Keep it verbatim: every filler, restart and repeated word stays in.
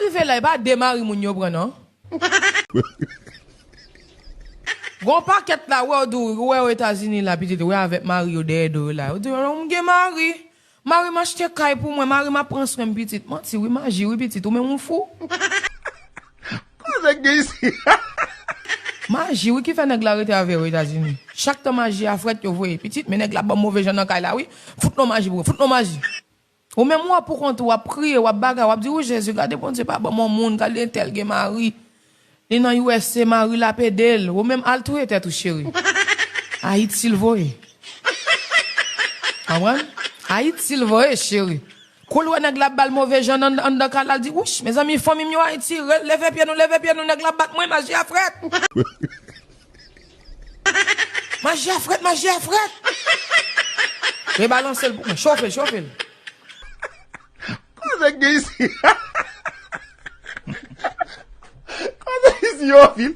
Rive la, e pa de mari moun yo pran, non. Gon pakèt la, wè, ou di, ou wè, Etazini la, pitit, wè, avèk mari yo dèyè do yo la. Ou di, "Non, m gen mari. Mari m achte kay pou mwen, mari m ap pran swen m, pitit." Manti, wi, maji, wi, pitit, ou menm ou fou. Koze k gen isi? Maji, wi, ki fè nèg la rete avè yo Etazini. Chak tan maji a frèt, yo voye, "Pitit, men nèg la ban m move jan nan kay la, wi. Fout non maji pou ou, fout non maji." Ou menm w ap pou kont ou, w ap kriye, w ap bagay, w ap di, "Wi, Jezi, gade Bondye pa ban m yon moun, gade entèl gen mari. Li nan U S A, mari l ap ede l." Ou menm al touye tèt ou, cheri. Ayiti l voye. Konprann? Ayiti l voye, cheri. Kou l wè nèg la ap ba l move jan nan anndan kay la, l di, "Wouch, mezanmi, fanmi m yo Ayiti, re- leve pye nou, leve pye nou, nèg la ap bat mwen, maji a frèt." Maji a frèt, maji a frèt. Rebalanse l pou mwen. Chofe l, chofe l. Koze k gen isi? Koze isi yo anpil.